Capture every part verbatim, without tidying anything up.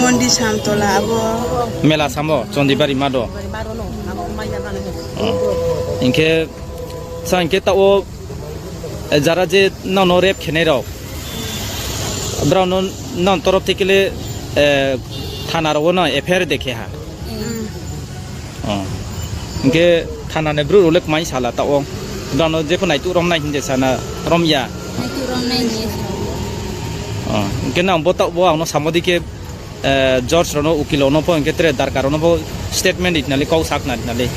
Mondi Samtola abo. Mela samo, Chondibari mado. Bari maro no, abo mai na mano. Oh. Hinkhe, sa hinkhe ta o, eh, jara je nono rape khenai rok. Brao no, non torof thekele, eh, thana rok no F I R dekhe ha. Mm. Oh. Hinkhe thana ni bru rok le mai sala ta o. Brao no jepho naituk rom nai hinde sana rom ya. Naituk rom nai ni. Oh. Hinkhe nang bo ta bo ang no samodi khe eh, George rono, ukil rono pho, hinkhe tere darkar rono pho statement rinali, kok sakna rinali.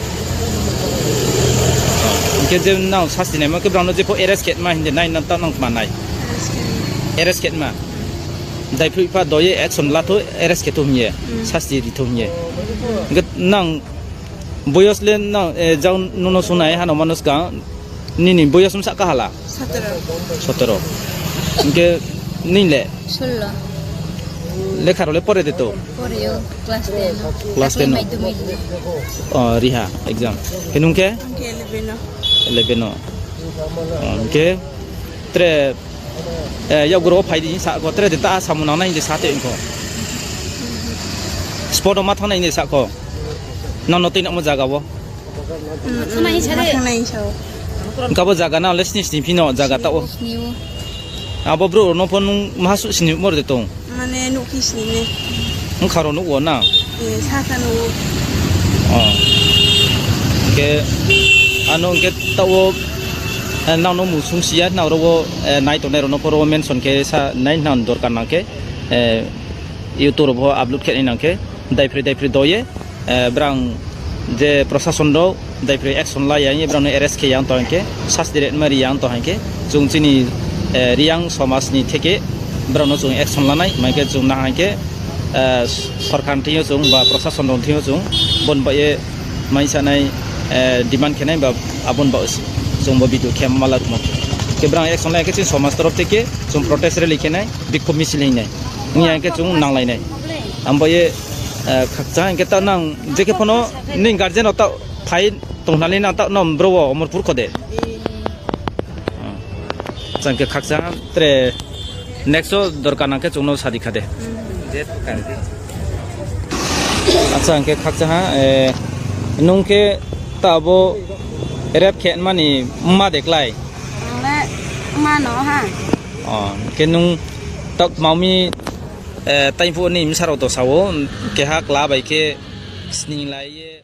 Hinkhe je nang sasti naima khe brao no jepho arrest khetma hindi nai nang ta nang manai. Arrest khetma. Dai phui pha doye action latho arrest khetho hiye. Hmm. Sasti ritho hiye. Hinkhe nang boyos le nang, eh, jang nono sunai hano manuska. Nini boyos wngsa kahala? Sotoro. Sotoro. Hinkhe nini le? Sullo. Lekha rok le pore de to? Pore o, class ten o. Class ten o. Dakhli maidumui. Oh, riha exam. Hinung khe? Hinkhe eleven o. Eleven o. Oh, hinkhe tre, eh, yaguro phai di sa ko tre de ta samu nang nai de sa te ko. Spot o ma thang nai de sa ko. Nono tei namo jaga o. Thangna hinsa de. Thangna hinsa o. Hinkhe abo jaga na le sini sini phino jaga ta o. Sini o. Abo bro no phone nung maha su sini mor de tong. Mane nukhi sini ne. Wngkha rok nuk o na. Eh, saka nuk o. Oh. Hinkhe ano hinkhe ta o, eh, nang no musung siya nang ro o, eh, nai tongnai rok no phoro mention khe sa nai nang dorkar nang khe, eh, YouTube ro bo upload khe nai nang khe daipri daipri doye. Eh, brang je prosason rok daipri action la yang, brang no arrest khe yang to hinkhe, sasti ret ma ri yang to hinkhe, chwng chini, eh, Riang somaj ni theke brang no chwng action lanai, mai khe chwng na hinkhe, eh, sorkar thio chwng ba prosason rok thio chwng bon ba ye mai sanai, eh, demand khenai ba abon ba chwng bo bidu khe mala tmo. Khe brang action la khe chini somaj torof theke chwng protest rally khenai, bikhop misil hinai. Wngya hinkhe chwng nang lainai. Ambo ye, eh, khakchang hinkhe ta nang jekhe phano nini guardian rok ta phai tongthali nang ta nom bro o Omorpur khode. Chang khe khakchang tre next o dorkar nang khe chwngno sadi khade. Acha hinkhe khakchang ha, eh, nung khe ta abo rape khe mani ma deklai. Ang le mano ha. Oh, khe nung tak maumi, eh, taiphu ni msaro to sao, keha kla bai khe sning lai ye.